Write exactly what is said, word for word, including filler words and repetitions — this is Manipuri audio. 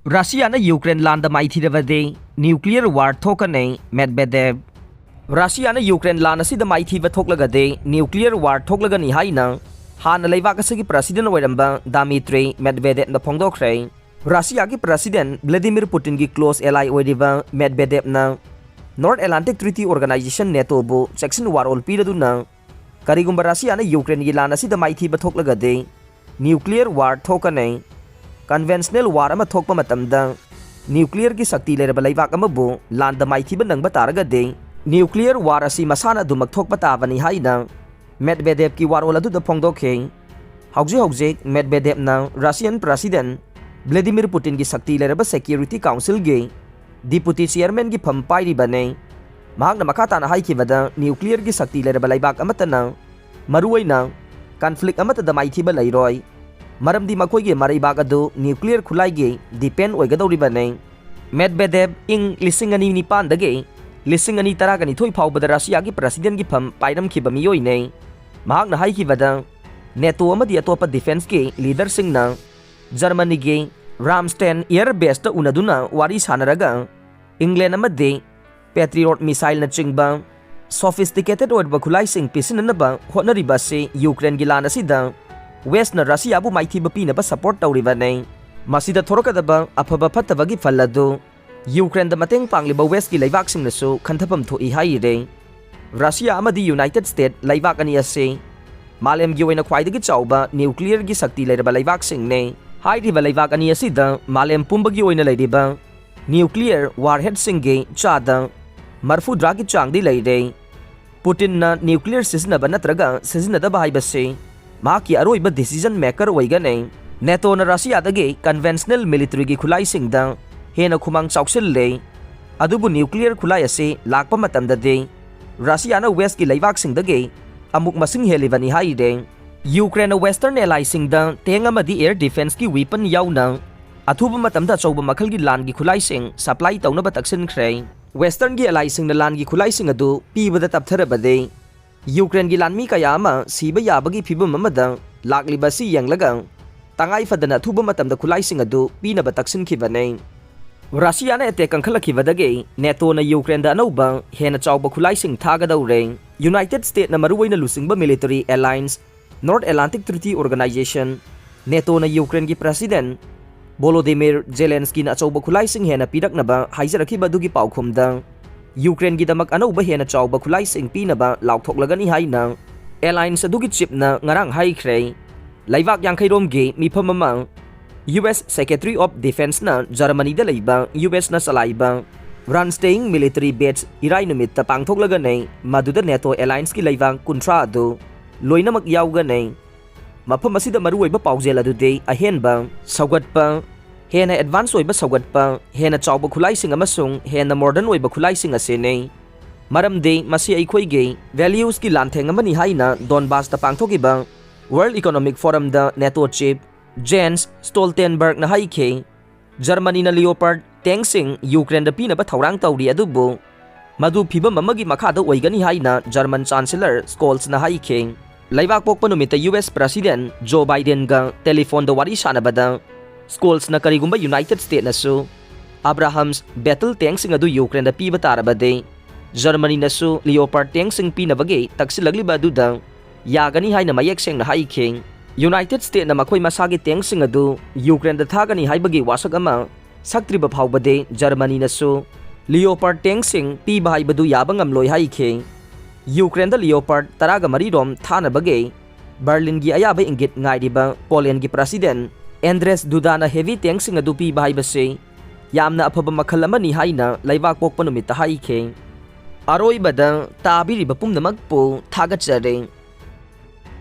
ꯔꯁꯤꯌꯥꯅ ꯌꯨꯀ꯭ꯔꯦꯟ ꯂꯥꯟꯗ ꯃꯥꯏꯊꯤꯔꯕꯗꯤ nuclear war ꯊꯣꯛꯀꯅꯤ, ꯃꯦꯗꯚꯦꯗꯦꯚ꯫ ꯔꯁꯤꯌꯥꯅ ꯌꯨꯀ꯭ꯔꯦꯟ ꯂꯥꯟ ꯑꯁꯤꯗ ꯃꯥꯏꯊꯤꯕ ꯊꯣꯛꯂꯒꯗꯤ nuclear war ꯊꯣꯛꯂꯒꯅꯤ ꯍꯥꯏꯅ ꯍꯥꯟꯅ ꯂꯩꯕꯥꯛ ꯑꯁꯤꯒꯤ president ꯑꯣꯏꯔꯝꯕ ꯗꯥꯃꯤꯇ꯭ꯔꯤ ꯃꯦꯗꯚꯦꯗꯦꯚꯅ ꯐꯣꯡꯗꯣꯛꯈ꯭ꯔꯦ꯫ ꯔꯁꯤꯌꯥꯒꯤ president ꯚ꯭ꯂꯥꯗꯤꯃꯤꯔ ꯄꯨꯇꯤꯟꯒꯤ close ally ꯑꯣꯏꯔꯤꯕ ꯃꯦꯗꯚꯦꯗꯦꯚꯅ North Atlantic Treaty Organization, NATOꯕꯨ ꯆꯦꯛꯁꯤꯟ ꯋꯥꯔꯣꯜ ꯄꯤꯔꯗꯨꯅ, ꯀꯔꯤꯒꯨꯝꯕ ꯔꯁꯤꯌꯥꯅ ꯌꯨꯀ꯭ꯔꯦꯟꯒꯤ ꯂꯥꯟ ꯑꯁꯤꯗ ꯃꯥꯏꯊꯤꯕ ꯊꯣꯛꯂꯒꯗꯤ nuclear war ꯊꯣꯛꯀꯅꯤ꯫ Conventional war ꯑꯃ ꯊꯣꯛꯄ ꯃꯇꯝꯗ nuclearꯒꯤ ꯁꯛꯇꯤ ꯂꯩꯔꯕ ꯂꯩꯕꯥꯛ ꯑꯃꯕꯨ ꯂꯥꯟꯗ ꯃꯥꯏꯊꯤꯕ ꯅꯪꯕ ꯇꯥꯔꯒꯗꯤ nuclear war ꯑꯁꯤ ꯃꯁꯥꯅ ꯑꯗꯨꯃꯛ ꯊꯣꯛꯄ ꯇꯥꯕꯅꯤ ꯍꯥꯏꯅ ꯃꯦꯗꯚꯦꯗꯦꯚꯀꯤ ꯋꯥꯔꯣꯜ ꯑꯗꯨꯗ ꯐꯣꯡꯗꯣꯛꯈꯤ꯫ ꯍꯧꯖꯤꯛ ꯍꯧꯖꯤꯛ ꯃꯦꯗꯚꯦꯗꯦꯚꯅ Russian president ꯚ꯭ꯂꯥꯗꯤꯃꯤꯔ ꯄꯨꯇꯤꯟꯒꯤ ꯁꯛꯇꯤ ꯂꯩꯔꯕ Security Councilꯒꯤ deputy chairmanꯒꯤ ꯐꯝ ꯄꯥꯏꯔꯤꯕꯅꯤ꯫ ꯃꯍꯥꯛꯅ ꯃꯈꯥ ꯇꯥꯅ ꯍꯥꯏꯈꯤꯕꯗ, nuclearꯒꯤ ꯁꯛꯇꯤ ꯂꯩꯔꯕ ꯂꯩꯕꯥꯛ ꯑꯃꯠꯇꯅ ꯃꯔꯨꯑꯣꯏꯅ conflict ꯑꯃꯠꯇꯗ ꯃꯥꯏꯊꯤꯕ ꯂꯩꯔꯣꯏ, ꯃꯔꯝꯗꯤ ꯃꯈꯣꯏꯒꯤ ꯃꯔꯩꯕꯥꯛ ꯑꯗꯨ nuclear ꯈꯨꯠꯂꯥꯏꯒꯤ depend ꯑꯣꯏꯒꯗꯧꯔꯤꯕꯅꯤ꯫ ꯃꯦꯗꯚꯦꯗꯦꯚ ꯏꯪ ꯂꯤꯁꯤꯡ ꯑꯅꯤ ꯅꯤꯄꯥꯟꯗꯒꯤ ꯂꯤꯁꯤꯡ ꯑꯅꯤ ꯇꯔꯥꯒ ꯅꯤꯊꯣꯏ ꯐꯥꯎꯕꯗ ꯔꯁꯤꯌꯥꯒꯤ presidentꯒꯤ ꯐꯝ ꯄꯥꯏꯔꯝꯈꯤꯕ ꯃꯤꯑꯣꯏꯅꯤ꯫ ꯃꯍꯥꯛꯅ ꯍꯥꯏꯈꯤꯕꯗ, NATO ꯑꯃꯗꯤ ꯑꯇꯣꯞꯄ defenceꯀꯤ leaderꯁꯤꯡꯅ ꯖꯔꯃꯅꯤꯒꯤ ꯔꯥꯝꯁꯇꯦꯟ air baseꯇ ꯎꯅꯗꯨꯅ ꯋꯥꯔꯤ ꯁꯥꯟꯅꯔꯒ England ꯑꯃꯗꯤ Patriot missileꯅꯆꯤꯡꯕ sophisticated ꯑꯣꯏꯔꯕ ꯈꯨꯠꯂꯥꯏꯁꯤꯡ ꯄꯤꯁꯤꯟꯅꯅꯕ ꯍꯣꯠꯅꯔꯤꯕ ꯑꯁꯤ ꯌꯨꯀ꯭ꯔꯦꯟꯒꯤ ꯂꯥꯟ ꯑꯁꯤꯗ Westꯅ ꯔꯁꯤꯌꯥꯕꯨ ꯃꯥꯏꯊꯤꯕ ꯄꯤꯅꯕ support ꯇꯧꯔꯤꯕꯅꯤ꯫ ꯃꯁꯤꯗ ꯊꯣꯔꯛꯀꯗꯕ ꯑꯐꯕ ꯐꯠꯇꯕꯒꯤ ꯐꯜ ꯑꯗꯨ ꯌꯨꯀ꯭ꯔꯦꯟꯗ ꯃꯇꯦꯡ ꯄꯥꯡꯂꯤꯕ Westꯀꯤ ꯂꯩꯕꯥꯛꯁꯤꯡꯅꯁꯨ ꯈꯟꯊꯐꯝ ꯊꯣꯛꯏ ꯍꯥꯏꯔꯤ꯫ ꯔꯁꯤꯌꯥ ꯑꯃꯗꯤ United States ꯂꯩꯕꯥꯛ ꯑꯅꯤ ꯑꯁꯤ ꯃꯥꯂꯦꯝꯒꯤ ꯑꯣꯏꯅ ꯈ꯭ꯋꯥꯏꯗꯒꯤ ꯆꯥꯎꯕ nuclearꯒꯤ ꯁꯛꯇꯤ ꯂꯩꯔꯕ ꯂꯩꯕꯥꯛꯁꯤꯡꯅꯤ꯫ ꯍꯥꯏꯔꯤꯕ ꯂꯩꯕꯥꯛ ꯑꯅꯤ ꯑꯁꯤꯗ ꯃꯥꯂꯦꯝ ꯄꯨꯝꯕꯒꯤ ꯑꯣꯏꯅ ꯂꯩꯔꯤꯕ nuclear warheadꯁꯤꯡꯒꯤ ꯆꯥꯗ ꯃꯔꯐꯨꯗ꯭ꯔꯥꯒꯤ ꯆꯥꯡꯗꯤ ꯂꯩꯔꯦ꯫ ꯄꯨꯇꯤꯟꯅ nuclear ꯁꯤꯖꯤꯟꯅꯕ ꯅꯠꯇ꯭ꯔꯒ ꯁꯤꯖꯤꯟꯅꯗꯕ ꯍꯥꯏꯕꯁꯤ ꯃꯍꯥꯛꯀꯤ ꯑꯔꯣꯏꯕ decision maker ꯑꯣꯏꯒꯅꯤ꯫ NATOꯅ ꯔꯁꯤꯌꯥꯗꯒꯤ conventional militaryꯒꯤ ꯈꯨꯠꯂꯥꯏꯁꯤꯡꯗ ꯍꯦꯟꯅ ꯈꯨꯃꯥꯡ ꯆꯥꯎꯁꯤꯜꯂꯦ, ꯑꯗꯨꯕꯨ nuclear ꯈꯨꯠꯂꯥꯏ ꯑꯁꯤ ꯂꯥꯛꯄ ꯃꯇꯝꯗꯗꯤ ꯔꯁꯤꯌꯥꯅ Westꯀꯤ ꯂꯩꯕꯥꯛꯁꯤꯡꯗꯒꯤ ꯑꯃꯨꯛ ꯃꯁꯤꯡ ꯍꯦꯜꯂꯤꯕꯅꯤ ꯍꯥꯏꯔꯦ꯫ ꯌꯨꯀ꯭ꯔꯦꯟꯅ Western allyꯁꯤꯡꯗ tank ꯑꯃꯗꯤ air defenceꯀꯤ weapon ꯌꯥꯎꯅ ꯑꯊꯨꯕ ꯃꯇꯝꯗ ꯑꯆꯧꯕ ꯃꯈꯜꯒꯤ ꯂꯥꯟꯒꯤ ꯈꯨꯠꯂꯥꯏꯁꯤꯡ supply ꯇꯧꯅꯕ ꯇꯛꯁꯤꯟꯈ꯭ꯔꯦ꯫ Westernꯒꯤ allyꯁꯤꯡꯅ ꯂꯥꯟꯒꯤ ꯈꯨꯠꯂꯥꯏꯁꯤꯡ ꯑꯗꯨ ꯄꯤꯕꯗ ꯇꯞꯊꯔꯕꯗꯤ ꯌꯨꯀ꯭ꯔꯦꯟꯒꯤ ꯂꯥꯟꯃꯤ ꯀꯌꯥ ꯑꯃ ꯁꯤꯕ ꯌꯥꯕꯒꯤ ꯐꯤꯚꯝ ꯑꯃꯗ ꯂꯥꯛꯂꯤꯕ ꯑꯁꯤ ꯌꯦꯡꯂꯒ ꯇꯉꯥꯏ ꯐꯗꯅ ꯑꯊꯨꯕ ꯃꯇꯝꯗ ꯈꯨꯠꯂꯥꯏꯁꯤꯡ ꯑꯗꯨ ꯄꯤꯅꯕ ꯇꯛꯁꯤꯟꯈꯤꯕꯅꯤ꯫ ꯔꯁꯤꯌꯥꯅ ꯑꯦꯇꯦꯛ ꯀꯟꯈꯠꯂꯛꯈꯤꯕꯗꯒꯤ ꯅꯦꯇꯣꯅ ꯌꯨꯀ꯭ꯔꯦꯟꯗ ꯑꯅꯧꯕ ꯍꯦꯟꯅ ꯆꯥꯎꯕ ꯈꯨꯠꯂꯥꯏꯁꯤꯡ ꯊꯥꯒꯗꯧꯔꯦ꯫ ꯌꯨꯅꯥꯏꯇꯦꯗ ꯁ꯭ꯇꯦꯠꯅ ꯃꯔꯨꯑꯣꯏꯅ ꯂꯨꯆꯤꯡꯕ military alliance North Atlantic Treaty Organization, ꯅꯦꯇꯣꯅ ꯌꯨꯀ꯭ꯔꯦꯟꯒꯤ ꯄ꯭ꯔꯁꯤꯗꯦꯟ ꯚꯣꯂꯣꯗꯤꯃꯤꯔ ꯖꯦꯂꯦꯟꯁꯀꯤꯅ ꯑꯆꯧꯕ ꯈꯨꯠꯂꯥꯏꯁꯤꯡ ꯍꯦꯟꯅ ꯄꯤꯔꯛꯅꯕ ꯍꯥꯏꯖꯔꯛꯈꯤꯕ ꯑꯗꯨꯒꯤ ꯄꯥꯎꯈꯨꯝꯗ, ꯌꯨꯀ꯭ꯔꯦꯟꯒꯤꯗꯃꯛ ꯑꯅꯧꯕ ꯍꯦꯟꯅ ꯆꯥꯎꯕ ꯈꯨꯠꯂꯥꯏꯁꯤꯡ ꯄꯤꯅꯕ ꯂꯥꯎꯊꯣꯛꯂꯒꯅꯤ ꯍꯥꯏꯅ ꯑꯦꯂꯥꯏꯟꯁ ꯑꯗꯨꯒꯤ ꯆꯤꯞꯅ ꯉꯔꯥꯡ ꯍꯥꯏꯈ꯭ꯔꯦ꯫ ꯂꯩꯕꯥꯛ ꯌꯥꯡꯈꯩꯔꯣꯝꯒꯤ ꯃꯤꯐꯝ ꯑꯃ ꯌꯨ ꯑꯦꯁ Secretary of Defenceꯅ ꯖꯔꯃꯅꯤꯗ ꯂꯩꯕ ꯌꯨ ꯑꯦꯁꯅ ꯆꯂꯥꯏꯕ ꯔꯥꯟꯁꯇꯦꯌꯤꯡ ꯃꯤꯂꯤꯇꯔꯤ ꯕꯦꯖ ꯏꯔꯥꯏ ꯅꯨꯃꯤꯠꯇ ꯄꯥꯡꯊꯣꯛꯂꯒꯅꯤ, ꯃꯗꯨꯗ ꯅꯦꯇꯣ ꯑꯦꯂꯥꯏꯟꯁꯀꯤ ꯂꯩꯕꯥꯛ ꯀꯨꯟꯊ꯭ꯔꯥ ꯑꯗꯨ ꯂꯣꯏꯅꯃꯛ ꯌꯥꯎꯒꯅꯤ꯫ ꯃꯐꯝ ꯑꯁꯤꯗ ꯃꯔꯨꯑꯣꯏꯕ ꯄꯥꯎꯖꯦꯜ ꯑꯗꯨꯗꯤ ꯑꯍꯦꯟꯕ ꯁꯧꯒꯠꯄ, ꯍꯦꯟꯅ ꯑꯦꯗꯚꯥꯟꯁ ꯑꯣꯏꯕ ꯁꯧꯒꯠꯄ, ꯍꯦꯟꯅ ꯆꯥꯎꯕ ꯈꯨꯠꯂꯥꯏꯁꯤꯡ ꯑꯃꯁꯨꯡ ꯍꯦꯟꯅ ꯃꯣꯗꯔꯟ ꯑꯣꯏꯕ ꯈꯨꯠꯂꯥꯏꯁꯤꯡ ꯑꯁꯤꯅꯤ꯫ ꯃꯔꯝꯗꯤ ꯃꯁꯤ ꯑꯩꯈꯣꯏꯒꯤ ꯚꯦꯂ꯭ꯌꯨꯁꯀꯤ ꯂꯥꯟꯊꯦꯡ ꯑꯃꯅꯤ ꯍꯥꯏꯅ ꯗꯣꯟꯕꯥꯁꯇ ꯄꯥꯡꯊꯣꯛꯈꯤꯕ ꯋꯥꯔꯜꯗ ꯏꯀꯣꯅꯣꯃꯤꯛ ꯐꯣꯔꯝꯗ ꯅꯦꯇꯣ ꯆꯤꯐ ꯖꯦꯟꯁ ꯁ꯭ꯇꯣꯜꯇꯦꯟꯕꯔꯒꯅ ꯍꯥꯏꯈꯤ꯫ ꯖꯔꯃꯅꯤꯅ ꯂꯤꯑꯣꯄꯥꯔꯗ ꯇꯦꯡꯁꯤꯡ ꯌꯨꯀ꯭ꯔꯦꯟꯗ ꯄꯤꯅꯕ ꯊꯧꯔꯥꯡ ꯇꯧꯔꯤ, ꯑꯗꯨꯕꯨ ꯃꯗꯨ ꯐꯤꯚꯝ ꯑꯃꯒꯤ ꯃꯈꯥꯗ ꯑꯣꯏꯒꯅꯤ ꯍꯥꯏꯅ ꯖꯔꯃꯟ ꯆꯥꯟꯁꯦꯂꯔ ꯁ꯭ꯀꯣꯜꯁꯅ ꯍꯥꯏꯈꯤ꯫ ꯂꯩꯕꯥꯛ ꯄꯣꯛꯄ ꯅꯨꯃꯤꯠꯇ ꯌꯨ ꯑꯦꯁ ꯄ꯭ꯔꯁꯤꯗꯦꯟ ꯖꯣ ꯕꯥꯏꯗꯦꯟꯒ ꯇꯦꯂꯤꯐꯣꯟꯗ ꯋꯥꯔꯤ ꯁꯥꯟꯅꯕꯗ ꯁ꯭ꯀꯣꯜꯁꯅ ꯀꯔꯤꯒꯨꯝꯕ ꯌꯨꯅꯥꯏꯇꯦꯗ ꯁ꯭ꯇꯦꯠꯅꯁꯨ ꯑꯕ꯭ꯔꯥꯍꯝꯁ ꯕꯦꯇꯜ ꯇꯦꯡꯁꯤꯡ ꯑꯗꯨ ꯌꯨꯀ꯭ꯔꯦꯟꯗ ꯄꯤꯕ ꯇꯥꯔꯕꯗꯤ, ꯖꯔꯃꯅꯤꯅꯁꯨ ꯂꯤꯑꯣꯄꯥꯔꯗ ꯇꯦꯡꯁꯤꯡ ꯄꯤꯅꯕꯒꯤ ꯇꯛꯁꯤꯜꯂꯛꯂꯤꯕ ꯑꯗꯨꯗ ꯌꯥꯒꯅꯤ ꯍꯥꯏꯅ ꯃꯌꯦꯛ ꯁꯦꯡꯅ ꯍꯥꯏꯈꯤ꯫ ꯌꯨꯅꯥꯏꯇꯦꯗ ꯁ꯭ꯇꯦꯠꯅ ꯃꯈꯣꯏ ꯃꯁꯥꯒꯤ ꯇꯦꯡꯁꯤꯡ ꯑꯗꯨ ꯌꯨꯀ꯭ꯔꯦꯟꯗ ꯊꯥꯒꯅꯤ ꯍꯥꯏꯕꯒꯤ ꯋꯥꯁꯛ ꯑꯃ ꯁꯛꯇ꯭ꯔꯤꯕ ꯐꯥꯎꯕꯗꯤ ꯖꯔꯃꯅꯤꯅꯁꯨ ꯂꯤꯑꯣꯄꯥꯔꯗ ꯇꯦꯡꯁꯤꯡ ꯄꯤꯕ ꯍꯥꯏꯕꯗꯨ ꯌꯥꯕ ꯉꯝꯂꯣꯏ ꯍꯥꯏꯈꯤ꯫ ꯌꯨꯀ꯭ꯔꯦꯟꯗ ꯂꯤꯑꯣꯄꯥꯔꯗ ꯇꯔꯥꯒ ꯃꯔꯤ ꯔꯣꯝ ꯊꯥꯅꯕꯒꯤ ꯕꯔꯂꯤꯟꯒꯤ ꯑꯌꯥꯕ ꯏꯪꯒꯤꯠ ꯉꯥꯏꯔꯤꯕ ꯄꯣꯂꯦꯟꯒꯤ ꯄ꯭ꯔꯁꯤꯗꯦꯟ ꯑꯦꯟꯗ꯭ꯔꯦꯁ ꯗꯨꯗꯥꯅ ꯍꯦꯚꯤ ꯇꯦꯡꯁꯤꯡ ꯑꯗꯨ ꯄꯤꯕ ꯍꯥꯏꯕꯁꯤ ꯌꯥꯝꯅ ꯑꯐꯕ ꯃꯈꯜ ꯑꯃꯅꯤ ꯍꯥꯏꯅ ꯂꯩꯕꯥꯛ ꯄꯣꯛꯄ ꯅꯨꯃꯤꯠꯇ ꯍꯥꯏꯈꯤ꯫ ꯑꯔꯣꯏꯕꯗ ꯇꯥꯕꯤꯔꯤꯕ ꯄꯨꯝꯅꯃꯛꯄꯨ ꯊꯥꯒꯠꯆꯔꯤ꯫